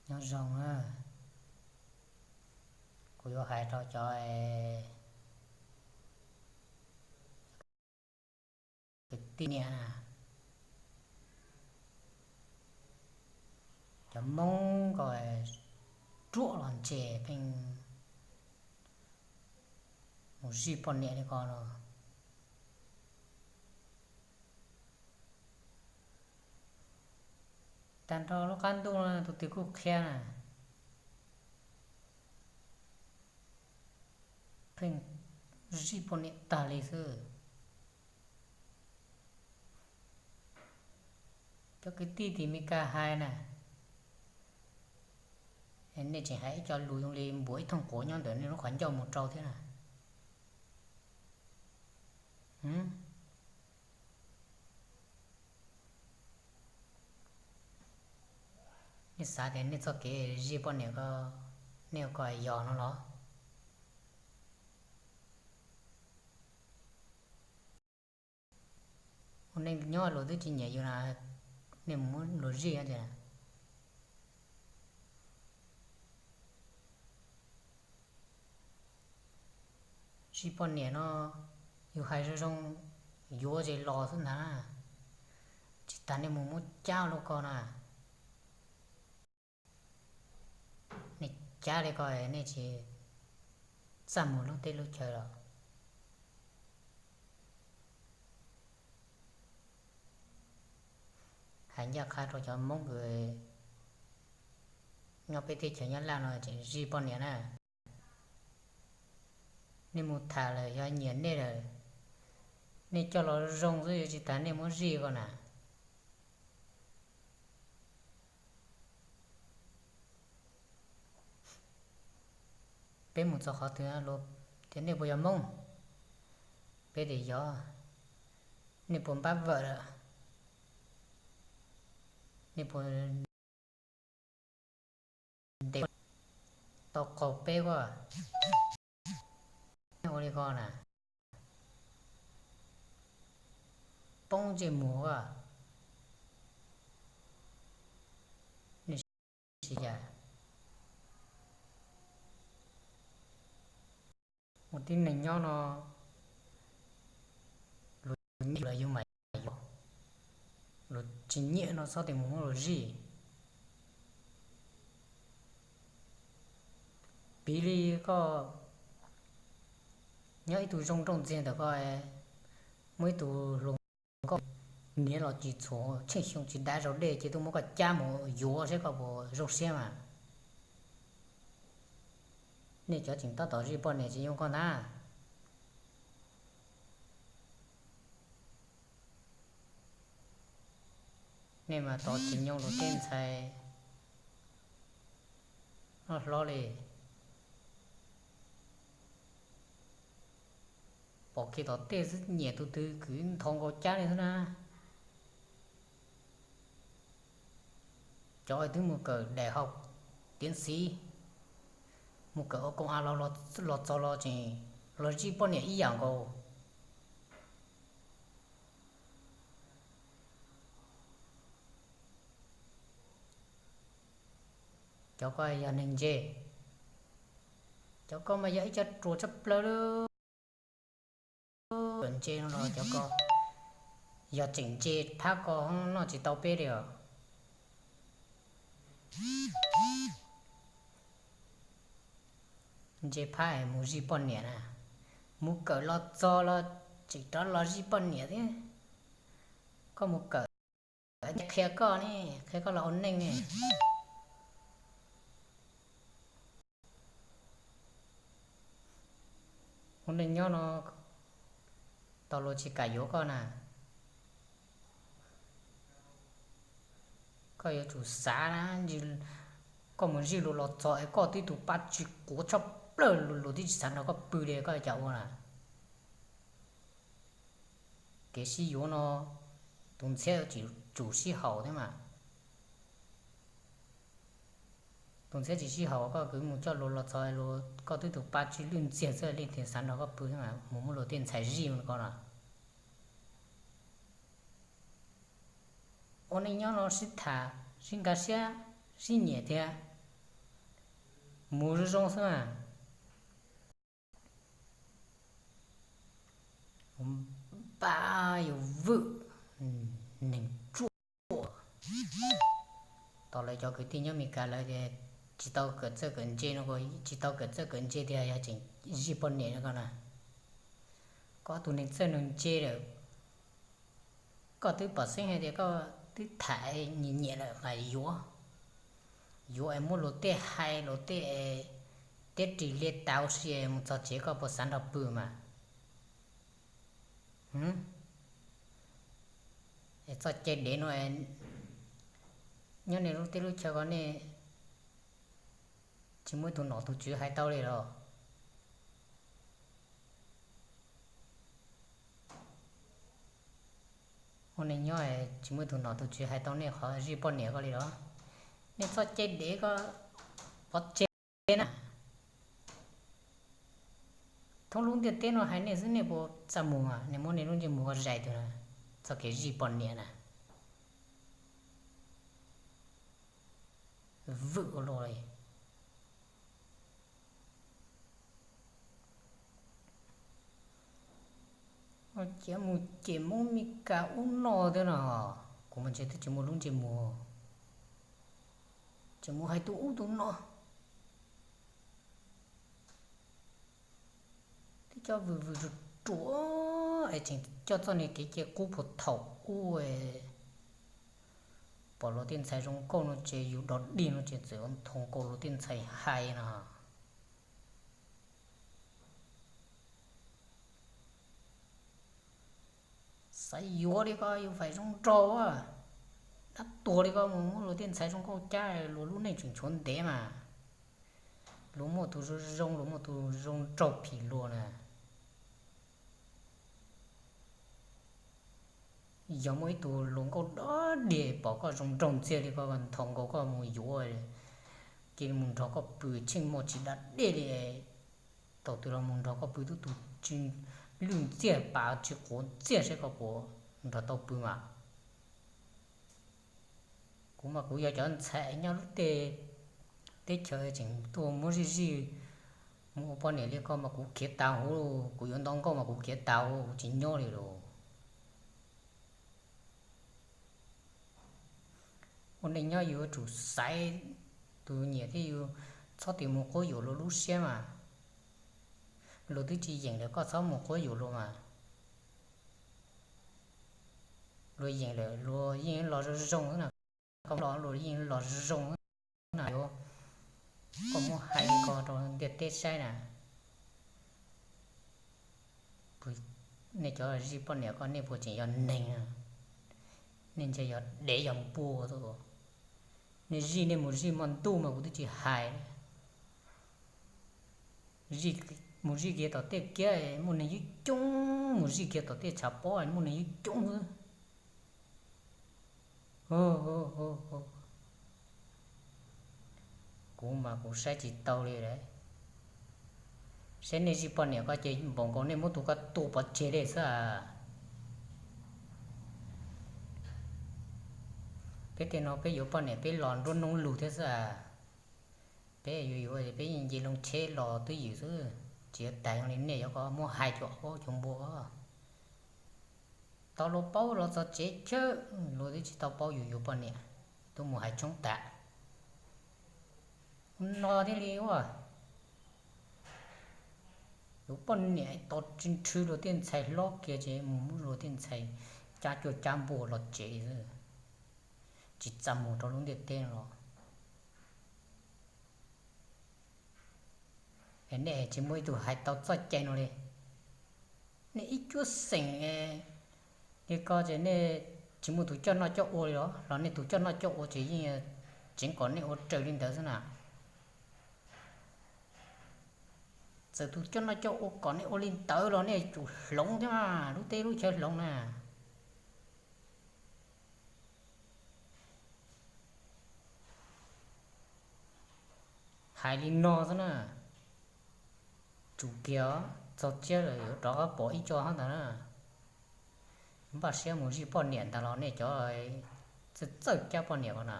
Nyob zoo na, kuv yuav hais rau cov kwv tij niam na, cov Hmoob ko ruam los ntse pheej mus zij poj niam li ko no. Tag nrho lub qab ntuj no tus twg kuj qhia na, pheej zij poj niam tag li xwb. Cov kwv tij tim Meskas hais na, nej tseem hais ib co lus zoo li npuav ib thooj quav nyob ntawm nej lub qhov ncauj mus rau thiab na. Nej xav tias nej txoj kev zij poj niam ko, nej ua ko yog no los? Ua neej nyob luag twb tsis nyiam yus na, nej mus muab luag zij tias. Zij poj niam no yus hais zoo zoo, yuav ces los xwb ntag, tsis tas nej mus muab cab ua luaj ko na. Nej cab li ko nej tsis txaj muag lub teb lub chaw los? Hais ncaj qha rau cov Hmoob kws nyob peb teb chaws Nyab Laj no tseem zij poj niam na. Nej mus tham lawm yog nyiam nej lawm, nej coj los zoo xwb, yuav tsis tas nej muab zij ko na. Peb mus txog qhov twg, tias nej puas yog Hmoob? Peb tias yog. Nej puas npab vawm lawm? Nej puas ntes tau qaug peb ko? Nej ua li ko na, poob ntsej muag ko. Nej sis cas ua tib neeg nyob no, luag nyiam los yus mam yuav, luag tsis nyiam no txhob tias mus muab luag zij. Piv li koj nyob ib tug zoo nraug ntxiag ntawm koj, muaj ib tug hluas nkauj niam los tsis txhuam, tsheej xyoo tsis dav zaus dej ces tuaj muab koj cab mus yuav seb koj puas zoo siab mas. Nej cov tseem tab tom zij poj niam tsis yoo koj ntag. Nej mas tos tsis nyoo luag tej ntxhais loj hlob li. Pom kiag tom tej xwb nyiam tus twg kwv nthos nkaus cab li xwb na. Cov twb mus kawm daim hauv tiav xiv, mus kawm ua koom av los txog los tseem los zij poj niam ib yam nkaus. Cov ko yog neeg ntse, cov ko mas yog ib co ruam tshaj plaws li. Ntse no los cov ko yog tseem ntse phab ko noj tsis tau peb li os. Ntse phab es mus zij poj niam na, mus kawm los txog los tseem rov los zij poj niam thiab. Koj mus kawm qhia koj ne, qhia koj los ua neej ne. Ua neej nyob no tau luag tsis kam yuav koj na. Koj yuav tsum xav na, koj mus zij luag los txog es koj twb tus paj tsw quav tshaj plaws, luag twb tsis xav nrog koj pw li, koj cas ua na. Kev sib yuav no tus ntxhiab tsis tsum sib haum thiab mas. Tus ntxhiab tsis sib haum, koj kwv mus coj luag los txog, koj twb tus paj tsw lwj ntxiag xwb, leej twg xav nrog koj pw thiab mas, mus muab luag tej ntxhais zij ko no. Ua neej nyob no sib tham, sib nkag siab, sib nyiam thiab. Mus zoo zoo xwb mas. Npaj yuav vwm neeg tsuaj. Tos lawv cov kwv tij nyob Meskas lawv tias tsis tau kawm txawj kawm ntse no, tsis tau kawm txawj kawm ntse tiag yog tseem zij poj niam no ko na. Koj tus neeg txawj neeg ntse lawm, koj twb pom xeeb hais tias koj twb tham nyiam nyiam lawm mas yuav, yuav es muab luag tej hais luag tej, teb ris liaj tau si mus txog tsev koj puas xav nrog pw mas. Es txoj cai dev no nyob nej lub teb lub chaw ko nej tsis muaj ib tug nom tus tswv hais tau li los? Ua neeg nyob tsis muaj ib tug nom tus tswv hais tau nej qhov zij poj niam ko li los? Nej txoj cai dev ko pov tseg na. Thoob lub ntiaj teb no hais nej xwb nej puas txaj muag, nej muab nej lub ntsej muag ko zais tus na, txoj kev zij poj niam na. Vwm ua luaj li. Cia mus cem Hmoob Meskas ub no thiab no, kuv mas ntshe twb tsis muaj lub ntsej muag, tseem mus hais tus ub tus no. Twb coj vwm vwm ruam ruam es tseem coj txoj niag kev cai qub puag thaum ub, pom luag tej ntxhais zoo nkauj no ces yus dog dig no ces txawm nthoov nkaus luag tej ntxhais hais no. Xav yuav li ko yus faim zoo nraug, dab tuag li ko mus muab luag tej ntxhais zoo nkauj cab, luag lub neej tseem tshuav ntev mas. Luag muaj tus zoo zoo, luag muaj tus zoo nraug phim luag na. Yog muaj ib tug hluas nkauj dog dig pom koj zoo nraug ntxiag li ko, nthoov nkaus koj mus yuav, cia li mus nrog koj pw tsheej muaj tsis da dej li. Thaum twg los mus nrog koj pw twb tus tsw lwj ntxiag pas tsis quav ntxiag saib koj puas nrog tau pw mas. Kuv mas kuv yog cov ntxhais nyob lub teb chaws tseem tuaj muab zij zij mus ua poj niam li koj mas kuv khiav tas huv, kuv yuav nto nkauj mas kuv khiav tas huv, kuv tsis nyob li lawm. Ua neej nyob yus yuav tsum xaiv tus nyiam thiab yus txhob tis mus quab yuam luag lub siab mas. Luag twb tsis yeem lawm koj txhob mus quab yuam luag mas. Luag yeem lawm luag yeej los zoo zoo xwb na, koj los luag yeej los zoo xwb na. Yuav koj muab hais li ko rau ntiaj teb saib na. Nej cov zij poj niam ko nej puas tseem yog neeg? Nej ntshe yog dev yog npua xwb. Nej zij nej mus zij hmo ntuj mas kuv twb tsis hais. Mus zij kiag tom tej kiab muaj neeg coob coob, mus zij kiag tom tej tshav pob muaj neeg coob coob xwb. Kuv mas kuv saib tsis tau li lawm. Saib nej zij poj niam ko ces npaum nkaus nej muab tus ko tua pov tseg li xwb as. Peb tej no peb yuav poj niam peb los nruab hnub lug thiab xwb as. Peb yuav yuav peb yeej nce loo tsheb los twj ywm xwb, tsis yuav tas zoo li nej cov ko muab hais cuag ob cuag npua. Tau luag paub los txog tsev chawb, luag twb tsis tau paub yus yuav poj niam, twb mus hais tshoob tas. No thiaj li ua yuav poj niam tos tsis nrhw luag tej ntxhais hlob kiag ces mus muab luag tej ntxhais cab cuag cab npua los tsev xwb, tsis txaj muag rau lub ntiaj teb no los. Nej tsis muaj ib tug hais tau txoj cai no li. Nej ib cuab xeem li ko ces nej tsis muaj tus coj noj coj ua li los? Los nej tus coj noj coj ua ces yeej tseev kom nej ua raws li ntawd xwb na. Txawm tus coj noj coj ua kom nej ua li ntawd los nej tsum hloov thiab mas, lub teb lub chaw hloov na. Hais li no xwb na, tsum kiag txog tsiab lawm yuav rov qab pom ib co hab ntag na. Npaj siab mus zij poj niam ntag los nej cov txawj txawj cab poj niam ko na.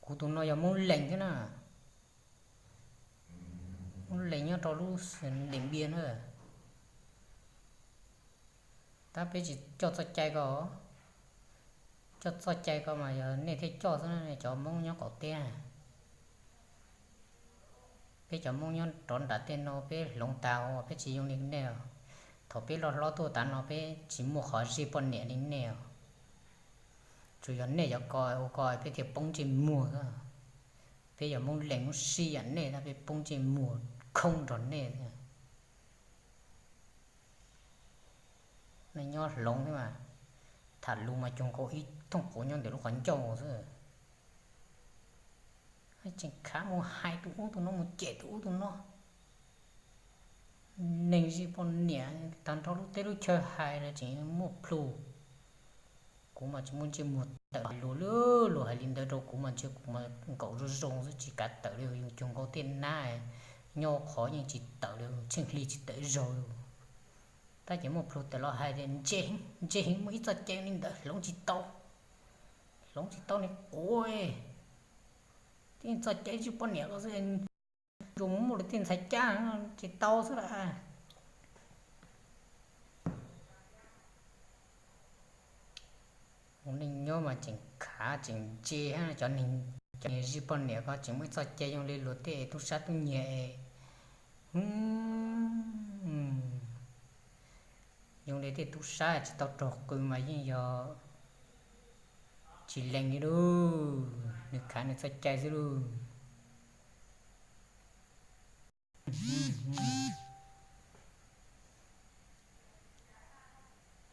Kuv Tus no yog Hmoob Lees thiab na. Hmoob Lees nyob rau lub Điện Biên na. Tab peb tsis coj txoj cai ko. Coj txoj cai ko mas yog nej thiaj coj xwb, cov Hmoob nyob qaum teb. Peb cov Hmoob nyob rov nram tej no peb hloov tas, peb tsis zoo li nej os. Thaum peb loj hlob tuaj tav no peb tsis muaj qhov zij poj niam li nej os. Tsuas yog nej cov ko ua ko peb thiaj poob ntsej muag xwb. Peb yog Hmoob Lees Hmoob Sij yam nej tab peb poob ntsej muag khoob nrog nej. Nej nyob hloov thiab mas, tham lus mas cuag nkaus ib thooj quav nyob ntawm lub qhov ncauj xwb. Tseem khav mus hais tus ub tus no, mus cem tus ub tus no. Neeg zij poj niam tag nrho lub teb lub chaw hais los tseem muaj plhus. Kuv mas tsis muaj ntsej muag tawm luag, luag hais li ntawd rau kuv mas ntshe kuv mas nkaum zoo zoo xwb tsis kav tawm li, cuag nkaus tej nab nyob qhov yeej tsis tawm li, tsheej hli tsis tawm zaug li. Tab ces muaj plhus tawm los hais tias, Ntse heev, muaj ib txoj cai li ntawd hloov tsis tau. Hloov tsis tau ni quav. Tib txoj cai zij poj niam ko xwb, tsuas muaj lawv tej ntxhais cab tsis tau xwb las. Ua neej nyob mas tseem khav tseem ntse, cov neeg, cov neeg zij poj niam ko tseem muaj ib txoj cai zoo li luag tej tub sab tub nyiag. Zoo li tej tub sab tsis tau raug qw mas yeej yog tsis lees li lauj, nws khav nws txoj cai xwb lauj.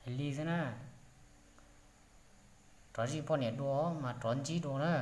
Hais li xwb na, rov zij poj niam dua mas rov ntsib dua na.